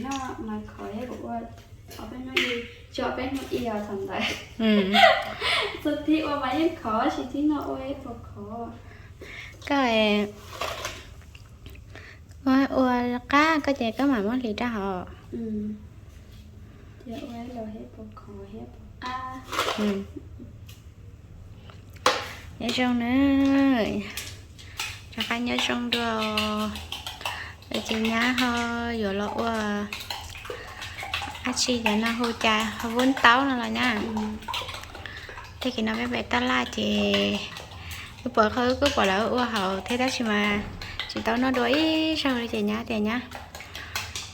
Noj mas khov thiab kuv ua ob peb hnub i, tsis ob peb hnub i os thaum ntawd. Txog thib ua mas yeej khov, tsis thib no ua ib puas khov. Koj ua qab koj ces koj mam muab hliv rau hauv. Ces ua los thiab puas khov thiab puas qab. Nyob zoo na, rov qab nyob zoo dua. Ces nyab ho yuav los ua dab tsi cov no hu cas ho vub taub no los nyab. Tej kis no peb pem tab laj ces wb pom qhov wb kuj pom lawv ua hauv thiab tab sis mas tsis tau noj dua ib zaug li ces nyab tias nyab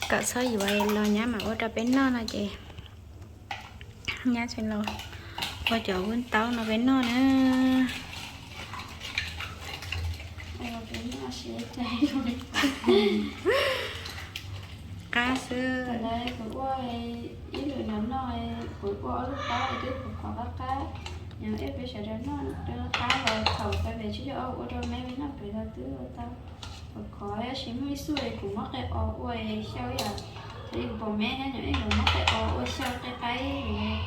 kom txhob yuav los nyab mam ua rau peb noj no ces nyab tseem los ua cov vub taub no peb noj na. Qab xwb. Kuv ua ib lwm no noj, kuv ua ob lub taub twb khov qab qab, yog ib peb sawv daws noj qab los thaum peb pem tsis yog ua rau me me noj pem los twb ua tau. Khov khov tab sis muaj ib xub kuv muab qe o ua xyaw ib yam, thaum kuv pom me thiab nyom ib los muab qe o ua xyaw qe qaib,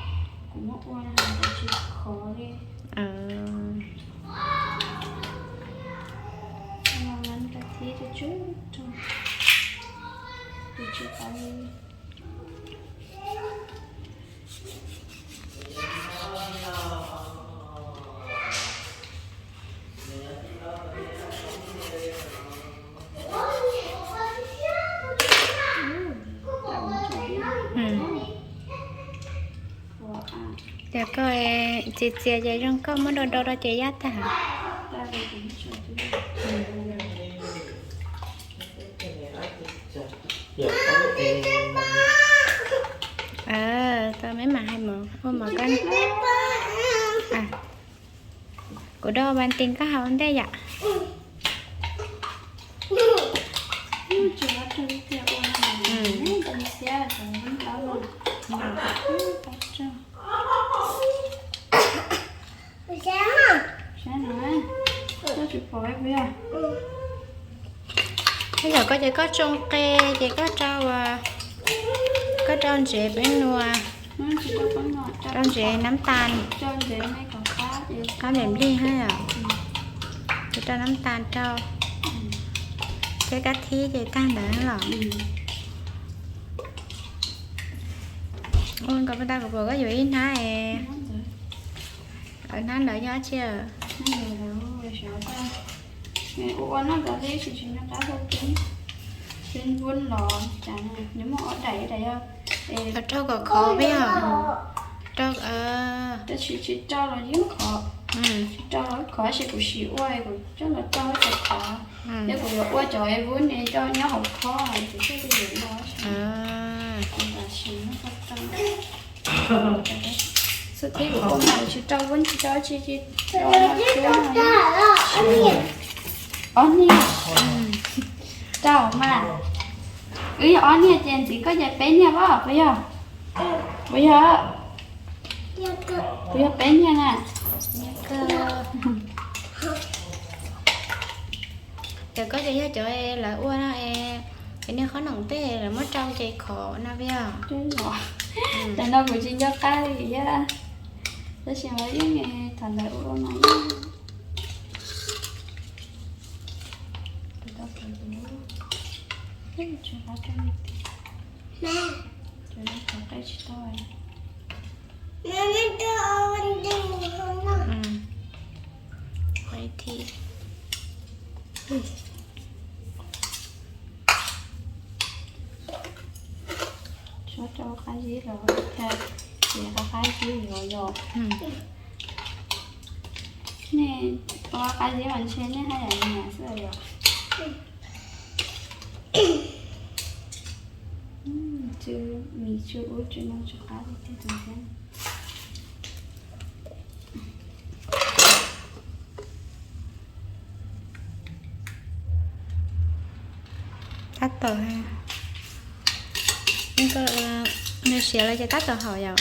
kuv muab ua no tsis khov li. Ka thib tsuj tsuag, tsis khov li. Ces koj txias txias ces zoo koj muab do do do ces yaj tag. Tau me mas hais mov ua mov koj. Kuv do Valentine koj haus ua ntej yom. Ib yam koj ces koj tsoo qe ces koj rau, koj rau ntsev peb nua, rau ntsev nab tas, qab nplej nplig hab yom, ces rau nab tas rau, thiab kab thib ces tag ntawd los. Ua nkaus pas tas kuv pom koj yuav ib hnab es, hnab ntawd yog dab tsi? Ua noj ntawd li tsis tsis nyob qab hau peb, peb npuab los cas nws muaj ob daim, ib daim yog rau kom khov peb yog, rau, tab sis tsis rau los yeej khov, tsis rau los khov tab sis kuv sim ua kuv coj los rau cov khov, thiab kuv yuav ua cov vub ne rau nyob hauv khob ces thiaj li yuav no. Tam sim no xub thib kuv ua mas tsis rau vub tsis rau tsis, tsis rau no cuab no. Ob niag rau mas, wb yog ob niag ces ntxiv koj ces peb niag os puas yog? Puas yog? Puas yog peb niag na? Cov koj ces yog cov lawv ua no es, niag qhob noom tej lawv muab rau ces khov no puas yog? Cov no kuv tsis nco qab li thiab, tab sis mas yeej thaum ntawd ua mas yeej qe tsis tau. Tsuas rau qab zib los thiaj, ces qab zib yuav yos. Nej ua qab zib mas ntshe nej haj yam nyiam xwb yom. Tsw mis tsw ub tsw no tsw qab tiag tiag tus thiab. Tab tom, nws siav lawm ces tab tom haum yom.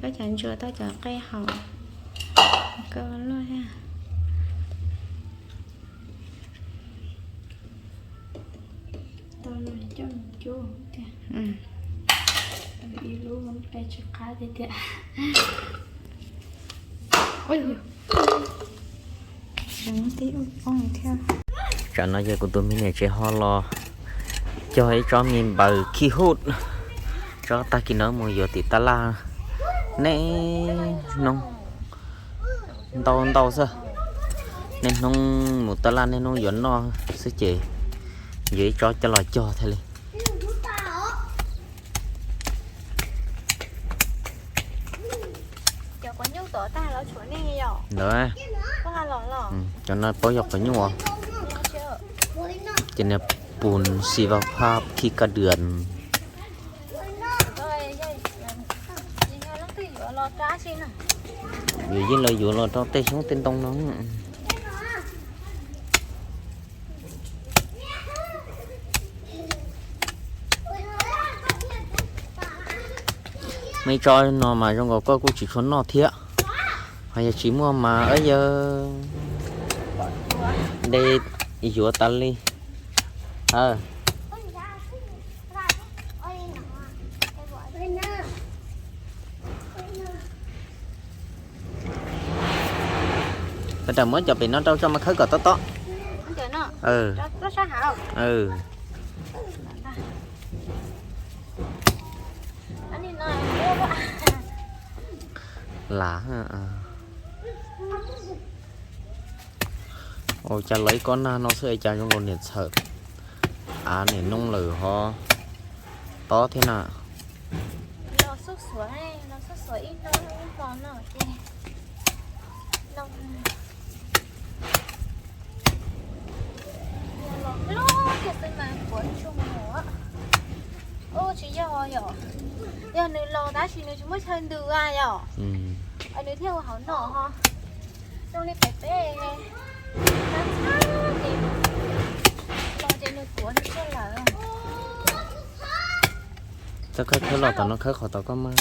Koj cov ntsuas tau cov qe haum koj luaj thiab. Coj mus cub tiag. Ib lub qe tsis qab tiag tiag. Tsam no yog kuv tus me niam tsev ho los cog ib tsob me npaws khib huj, tsob tag kis no mus yuav tim tab laj, niaj hnub ntau ntau xwb. Niaj hnub mus tab laj niaj hnub yuav noj xwb ces yuav ib tsob coj los cog thiaj li. Ntawd, cov no paub yog quav nyuj os. Ces nws pun si va phab khi ka dượn. Yus yeej los yuav los rau tej xyoob tej ntoo no. Muaj ib tsob no mas zoo nkaus koj kuj tsis tshua noj thiab. Ho yog tsis muaj mas yawg de yuav tas li. Koj muab cov pem no rau tso mas khawb kom tob tob. Lam. Ua cas los ib kob nag no xwb es cas zoo nkaus niam txhawm av niam noob lawm ho tob thiab na. Tsis yog yom, yog nws los tab sis nws tsis muaj chaw ntws yom, nws thiaj ua hauv no ho. Zoo li pem peb, los ces nws tuav nws tuaj lawm. Txawm khawb khawb los tom no khawb qhov tom koj mas.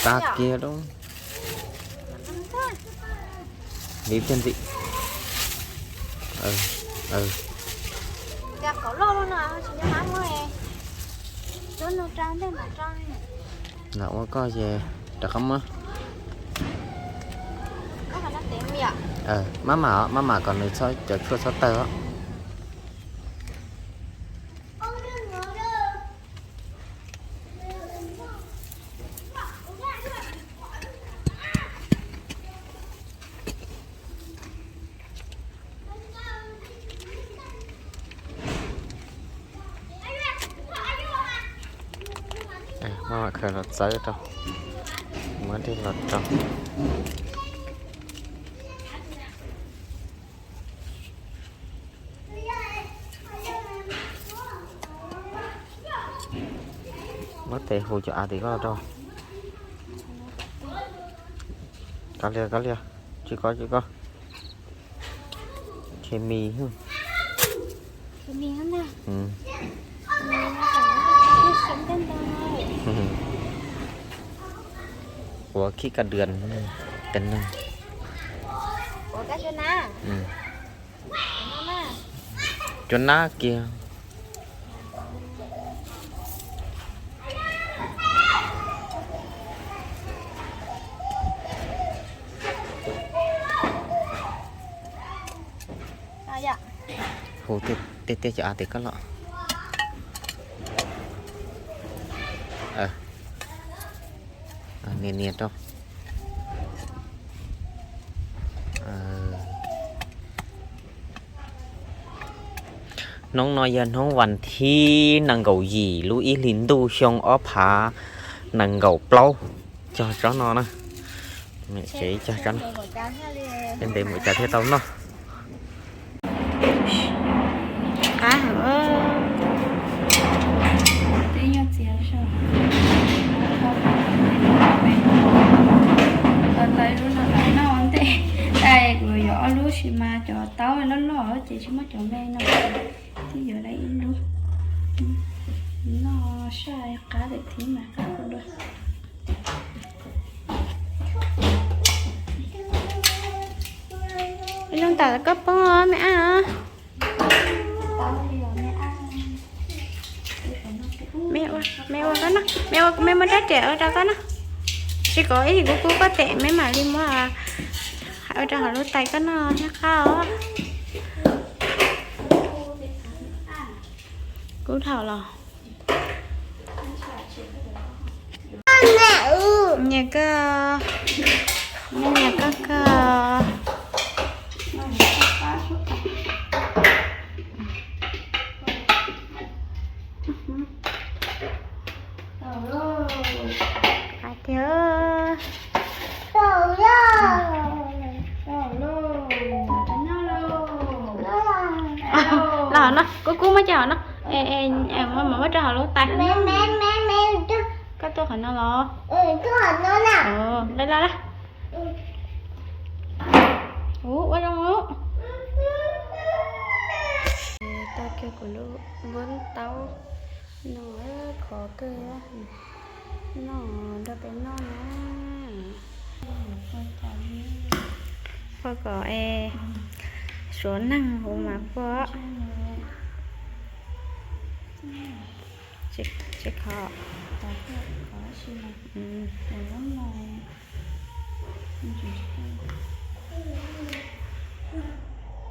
Tag kiag rau. Li thiaj ntxim. Lam ua koj ces rov qab muab. Maj mam, maj mam kom nws cov tshuaj txhob tawg os. Maj mam khaws los txawb rau, muab dej los rau. Muab tes hu cov av tim koj rau. Kab lias, kab lias, tsis koj, tsis koj. Khe mis. Ua khib ka dượn tes neeg. Cua nab kiag. Hu tej tej cov av tim koj los. Nias nias rau. Hnub no yog hnub vas thib nees nkaum yim lub ib hlis ntuj xyoo ob phav nees nkaum plaub. Cog tsob no na. Cog tsob no, ntev mus cas thiaj tau noj. Qab heev. Ces tsis muab cov me no, twb yuav lawm ib lub. Noj saj qab lawm thiab mas qab kua dua. Zoo tam koj poob me ab. Me ua koj noj, me ua, me muab rab riam ua rau koj noj. Tsis kom ib yam kuv kub koj tes me mam li muab ua rau hauv lub tais koj noj thiab qab os. Kub dhau los. Nyiam koj, nyiam koj koj. Qab tiag. Los no, kub kub muab coj no. Muab rau hauv lub tais. Koj tuaj qhov no los? Nqe los lawm. Ua zoo. Tau kiag kuv lub npua taub no, khov kawg. Noj rau peb noj na. Poj kom es suav neeg hu mas poj. Tsis khov.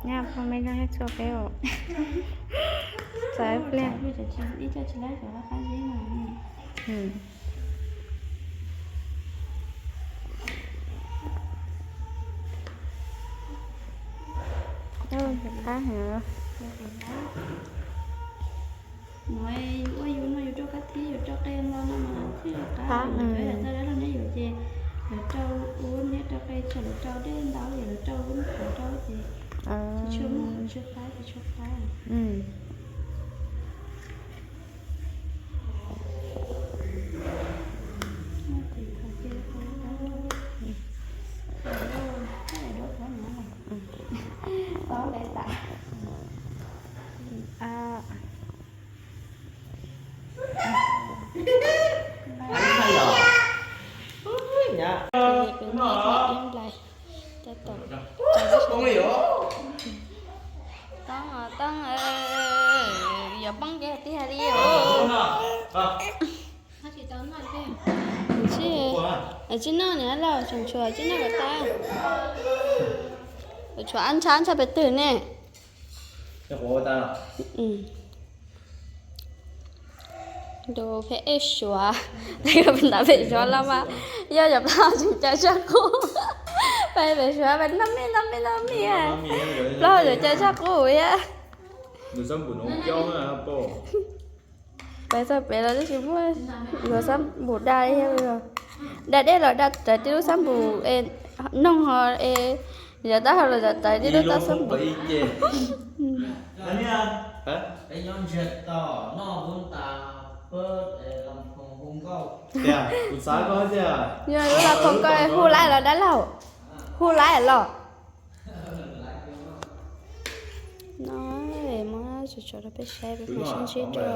Nyab pog me no thiab txhua peb os. Txawv pliag. Qab heev. Ua yus no yus rau kab thib, yus rau qe no no mas thiaj li qab. Yus tau dab laug neb yuav ces yuav rau ub, neb rau qe tshaj lawv rau dej ntau, yog lawv rau ub qhuav rau ces tsis tshua muaj qhov tsw qab, tsis tshua qab. Toob, toob, yuav poob ces tiag li os. Tsis noj niam lauj, tseem tshuav tsis noj kom tas. Tshuav ab ntsha, ab ntsha pes twg ne? Ntu peb ej suav, yog peb ntav pem suav los mas yog yog peb tseem caw tshaj qub. Peb pem suav peb noj mij noj mij noj mij, plaub yuav caw tshaj qub thiab. Peb txog pem los twb tsis muaj, yuav xab npum da, da dej los da rawv tib lub xab npum, noog ho es, yog tab hau los yog rawv tib lub tab xab npum. Yog lub laj phoo nkauj hu laib los dab laug, hu laib los. No, muab tso tso rau peb saib, peb mus sib ntsib dua.